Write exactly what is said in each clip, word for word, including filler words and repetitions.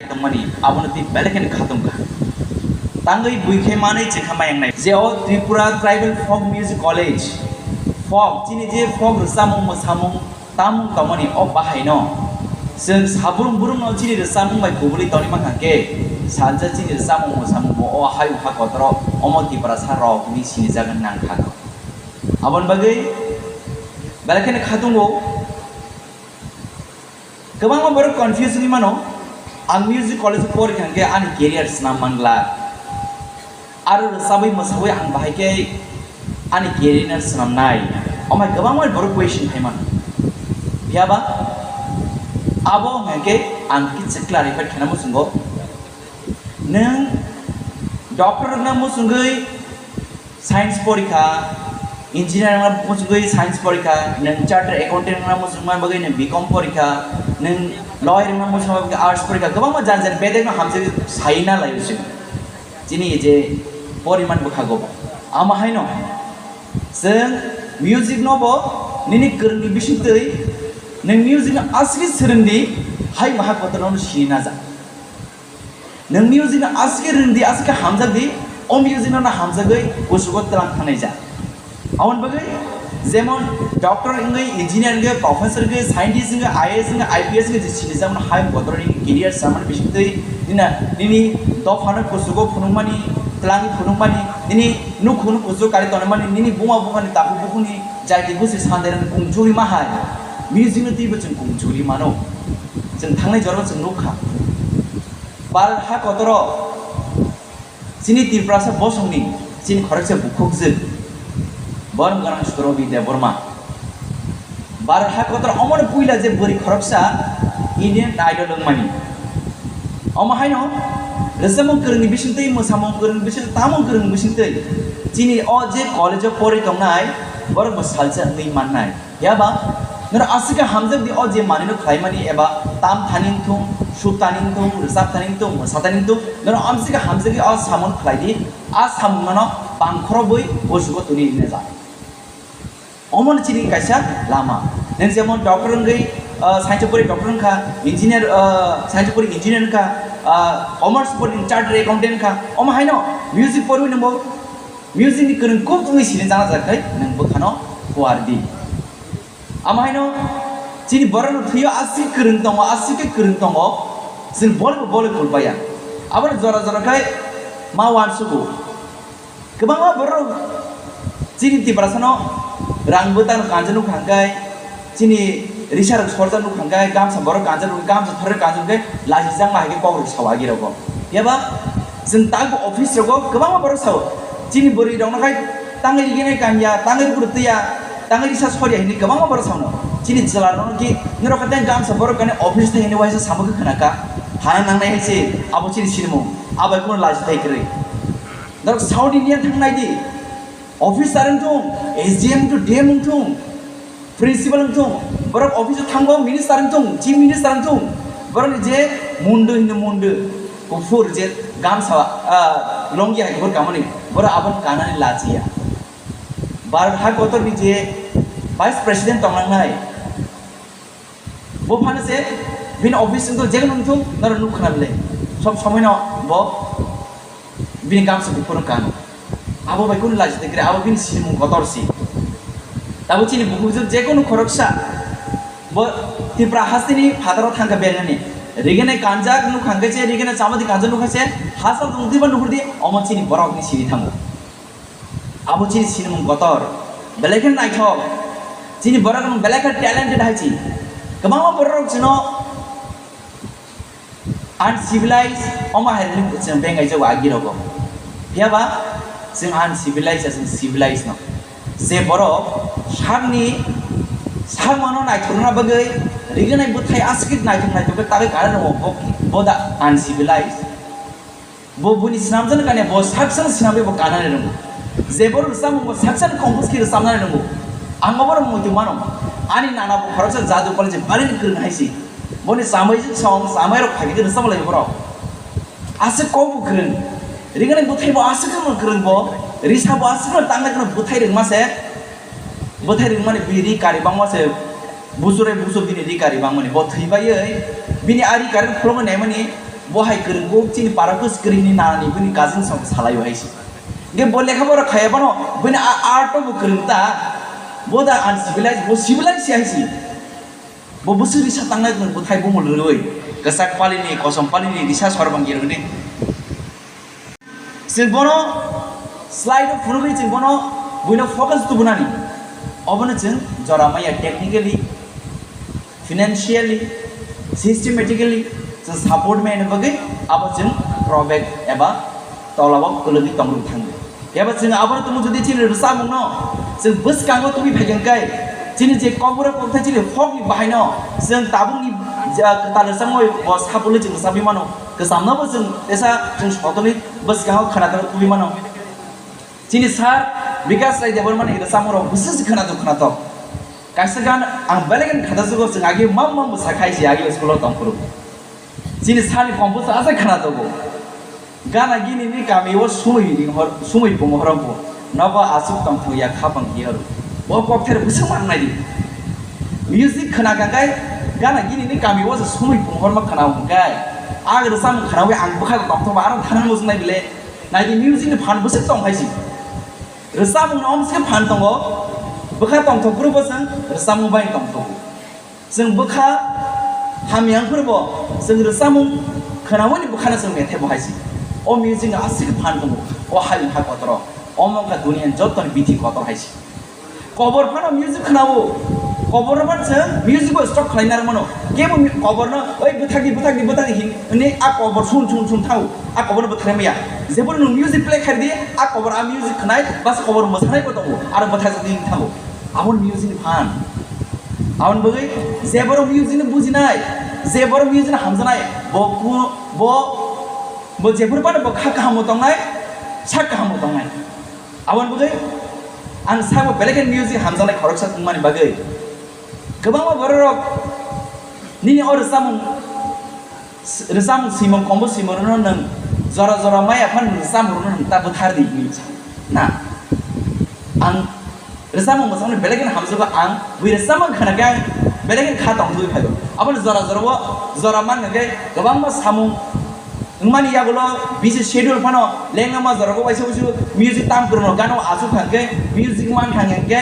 tongmani, abono twi belai kheno kha tongkha. Tangwi bui khe manwi chwngkha mayangnai. Je o Tripura Tribal Folk Music College, folk, chini je folk rwchapmung mwsamung tamung tongmani o bahaino chwng sabrung brumno chini rwchapmung bai kubuli tongwi mankha khe, salsa chini rwchapmung mwsamung bo o hayung ha kotoro omo Tiprasa rok hinwi sinijak nang kha. Aboni bagwi belai kheno kha tongo. Kwbangma borok confuse wngwi mano, "Ang music college o porikha hwnkhe ani career swnam mangla, aro rwchabwi mwsawi ang bahai khe ani career no swnamnai." Omo hai kwbangma borok question khai mano. Phiya ba abo hwnkhe ang kisa clarify khaina muchungo. Nwng doctor wngna muchungwi science porikha, engineer wngna muchungwi science porikha, nwng chartered accountant wngna muchungma bagwi nwng B com porikha, nwng lawyer wngna muchungma bagwi arts porikha, kwbangma jani jani bedekno hamjagwi sai na laio chwng. Chini je poriman bwkhago. Amo haino chwng music no bo nini kwrwngni bisingtwi nwng music no aswk swrwngdi, hai maha kotorno sini najak. Nwng music no aswk khe rwngdi, aswk khe hamjakdi, o music no hamjagwi kuchugo twlang thangnaijak. Aboni bagwi jemon doctor wngwi, engineer wngwi, professor wngwi, scientist wngwi, I A S wngwi, I P S wngwi je sinijakmani hai botorni career samani bisingtwi nini, nini dophano kuchugo phunukmani, twlangwi phunukmani, nini nukhungno kuchugo kari tonmani, nini buma buphani takhuk bukhukni jaiti busi sandairokni kung chugwi ma hai music no twibo chwng kung chugwi mano. Chwng thangnai jorao chwng nukha. Bharat ha kotoro chini Tiprasa bosongni chini khoroksa bukhukjwk, borom gwnang Surabhi Debbarma. Bharat ha kotoro omono puila je bwrwi khoroksa Indian Idol wngmani. Omo haino rwchapmung kwrwngni bisingtwi, mwsamung kwrwngni bisingtwi, tamung kwrwngni bisingtwi chini o je college o porwi tongnai borok bo salsa wngwi mannai. Phiya ba norok aswk khe hamjakdi, o je manwino khlaimani eba tam thani wngthung, suk thani wngthung, rwchap thani wngthung, mwsa thani wngthung, norok aswk khe hamjakdi o samung khlaidi, a samung nono bangkhorobwi busugo twi rwna jak. Omono chini kaisa lama. Nwng jemon doctor wngwi, ah, science pori doctor wngkha, engineer, ah, science pori engineer wngkha, ah, commerce pori chartered accountant wngkha, omo haino music porwi nwngbo music ni kwrwng kuk wngwi sini jana jak khai nwng bwkhano kuardi. Amo haino chini borok no thwio aswk kwrwng tongo, aswk khe kwrwng tongo, chwng bole bo bole kulpaya. Aboni jora jora khai ma uansugo. Kwbangma borok chini Tiprasano rang bwtang kanja nukha hwnkhe, chini risa rok sorjak nukha hwnkhe, gamsa borok kanja nukha, gamsa thorwi kanja nukha hwnkhe, lachijak ma hai khe kok rok sao agi rogo. Phiya ba chwng tak bo office rogo kwbangma borok sao, chini bwrwi rok no khai tangwi rigini kanya, tangwi rwgwrwi twiya, tangwi risa sorya hinwi kwbangma borok sao no. Chini chwla rok no ki norok khe tei gamsa borok kani office thai hinwi waisa samo khe khna kha, hana nangnai hai se abo chini sinimung, abo bai kunu lachi thai kwrwi. Norok South Indian thang nai di. Officer wng thung, S D M wng thung, D M wng thung, principal wng thung. Borok office o thango, minister wng thung, chief minister wng thung. Borok ni je mundu hinwi mundu, kuphur je gamsa, ah, longi hai kuphur kamani, borok abo kanani lachiya. Bharat ha kotor ni je vice president tong nangnai, bo phano se bini office wngkha, jekno wngthung, norok nuk khna bile. Sob somoi no bo bini gamsa kuphur wngkha. Abo bai kunu lachi tongkhe, abo bini sinimung kotor si. Tabo chini bukhuk je, jekunu khoroksa bo Tipra hasteni phataro thangkha bengani. Rigene kanjak nuk hangkhe se, rigene chamadi kanjak nuk hangkhe se, hasa tongdiba nuhurdi, omo chini borokni sini thango. Abo chini sinimung kotor, belai khe naithok. Chini borok rok belai khe talented hai chi. Kwbangma borok rok chino uncivilized, omo hai rok chwng bengai jago agi rogo. Phiya ba chwng uncivilized ya chwng civilized no. Je borok sakni sakmano naithokna bagwi rignai bwthai aswk naithok naithok khe tagwi kana rwo bo, bo da uncivilized. Bo buni swnamjaknai kanya, bo saksa swnamwi bo kanani rwngo. Je borok rwchapmung bo saksa compose khe rwchapnani rwngo. Ang oborok muitu mano. Ani nana bo khoroksa jadu college balini kwrwng hai si. Boni chamai song, chamai rok phai khe rwchap lai borok. Aswk kok bo kwrwng. Rigani bwthai bo aswk kwrwng bo. Risa bo aswk kwrwng, tangna kwrwng bwthai rwngma se. Bwthai rwngmani bini ri kari bangma se. Busurai busu bini ri kari bangmani. Bo thwi baiwi bini a ri kari khulumwi naimani. Bo hai kwrwng, bo chini para kwrwngni nanani bini cousin song salaio hai se. Hwnkhe bo lekha pora khaiya phano bini a-, art o bo kwrwng ta, bo da uncivilized, bo civilized se hai se. Bo bwswk risa tangnai kwrwng bwthai bumul rwui, kwchak palini, kosom palini risa sorbang rwgwni. Chwng bono slide o phunugwi chwng bono buino focus tubunani. Obono chwng jora maya technically, financially, systematically chwng support mani bagwi abo chwng probek eba tolao kwlwgwi tongrwk thangwi. Eba chwng abono tongmung jodi chini rwchapmungno chwng bwskango tubui phaikha hwnkhe chini je kokborok kokthai chini folkni bahaino chwng tabukni je kwtal rwchapmung bo sapulwi chwng rwchapwi mano. Kwchamno bo chwng tesa chwng sotoni bwskango khwnathok tubui mano. Chini sir Bikas Rai Debbarmani rwchapmung rok bwswk se khwnathok khwnathok. Kaisa gan ang belai kheno khathajago, chwng agi mam mam bwsa khai se agi school o tong phuru. Chini sir ni composer asai khwnathok o. Gana gini ni kami o sumui ring hor, sumui pung horom pung. Nogo aswk tongthok ya khapang hiya rw. O kokthai rok bwswk mang nai di. Music khwna kha khe gana gini ni kami o se sumui pung horma khwna hwn khe. Ang rwchapmung khwnawi ang bwkha tongthok ba aro thanang muchung nai bile. Nai di music ni phan bwswk tong hai si. Rwchapmung no omsike phan tongo. Bwkha tongthok phuru bo chwng rwchapmung bai tongthok. Chwng bwkha hamya wng phuru bo chwng rwchapmung khwnawi ni bwkhano chwng methai bo hai si. O music no aswk phan tongo. O hayung ha kotor o. Omo wngkha duniya ni joto ni bithi kotor hai si. Kobor phano music khwnao. Kobor no phano chwng music bo stop khlai narwk mano. Kebo mi-, kobor no, "Oi, bwthak di, bwthak di, bwthak di," hin, hwnwi a kobor sun, sun, sun thao. A kobor no bwtharwi maya. Jeboni nwng music play khai di, a kobor a music khwnai, bas kobor mwsanai bo tongo, aro bwthajak di thango. Abo music ni phan. Aboni bagwi je borok music no bujinai, je borok music no hamjaknai, bo ku-, bo, bo jephuru phano bo kha kaham bo tongnai, sak kaham bo tongnai. Aboni bagwi ang sabo belai khe music hamjaknai khoroksa wngmani bagwi kwbangma bororok nini o rwchapmung, rwchapmung swimung, kombo swimung rwno nwng jora jora maya phano rwchapmung rwno nwng ta bwthar di hinwi sa. Na, ang rwchapmung mwsamani belai kheno hamjago, ang bui rwchapmung khwna khe ang belai kheno kha tongthogwi phaio. Aboni jora jora o jora man hwnkhe kwbangma samung wngmani yagulo busy schedule phano lengma jorao waisa waisa music tam kwrwngno gana o achuk kha hwnkhe music man kha hwnkhe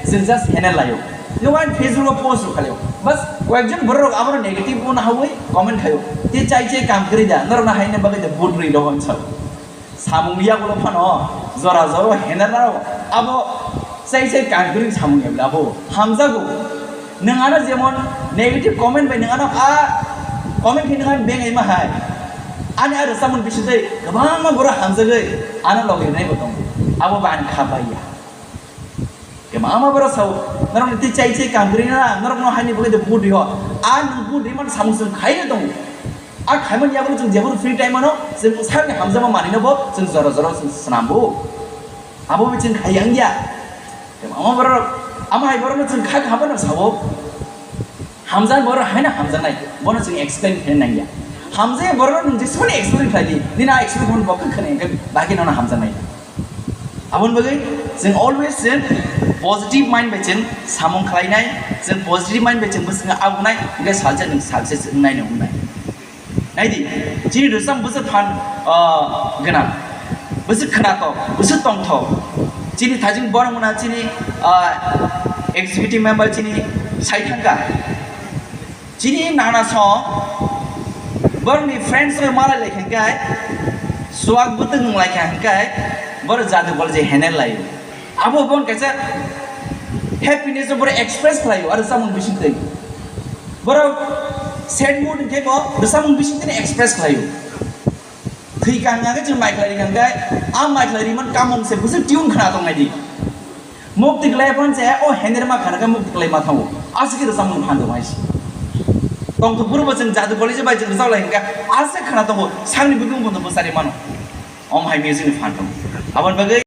chwng just henel laio. Nwng ani Facebook o post rw khaio. Bas koyekjon borok abono negative wngna hawi comment khaio. Te chai chai kam kwrwi da, norokno haina bagwi da vote rwi rw hinwi sao. Samung yagulo phano jora jora o henel rw abo chai chai kam kwrwi samung ya abo hamjago. Nwng ano jemon negative comment bai nwng ano a comment khe nwng ano bengai ma hai. Ani a rwchapmung bisingtwi kwbangma borok hamjagwi ano logi rwnai bo tongo. Abo bai ani kha bai ya. Kwbangma borok sao, "Norokni twi chai chai kam kwrwi na, norokno haini bagwi de vote rw ho." A nwng vote rwmani samung chwng khaino tongo. A khaimani yagulo chwng jeboro free time ano chwng sakni hamjakma manwino bo chwng jora jora chwng swnambo. Abo bo chwng khai yang ya. Kwbangma borok, amo hai borokno chwng kha kaham phano sao. Hamjaknai borok haino hamjaknai, bono chwng explain khaina nangya. Hamjakya borokno nwng jesmani explain khlai di, nini a explain khaimani bo khe khwna hwnkhe bagwi nono hamjaknai. Aboni bagwi chwng always chwng positive mind bai chwng samung khlainai, chwng positive mind bai chwng bwskango abunai, hwnkhe salsa nwng success wngnai no wngnai. Naidi, chini rwchapmung bwswk phan, ah, gwnang, bwswk khwnathok, bwswk tongthok. Chini thajin borok wngna chini, ah, executive member chini sai thangkha. Chini nana song borokni friends rok malai lai kha hwnkhe, swak bwtwk wng lai kha hwnkhe, borok jadu bol je henel lai. Abo bon kaisa happiness no borok express khlai o, aro samung bising twi. Borok sad mood hwnkhe bo rwchapmung bising twi express khlai o. Thwi kang hwnkhe chwng mai khlai rikha hwnkhe, a mai khlai rimani kamung se bwswk tune khna tong nai di. Mukti klai phano se o hener ma khana khe mukti klai ma thango. Aswk khe rwchapmung phan tong hai se. Tongthok phuru bo chwng jadu bol je bai chwng rwchap lai hwnkhe, aswk khna tongo, sakni bwkung bono bwchari mano. Om hai music ni phan tong. Aboni bagwi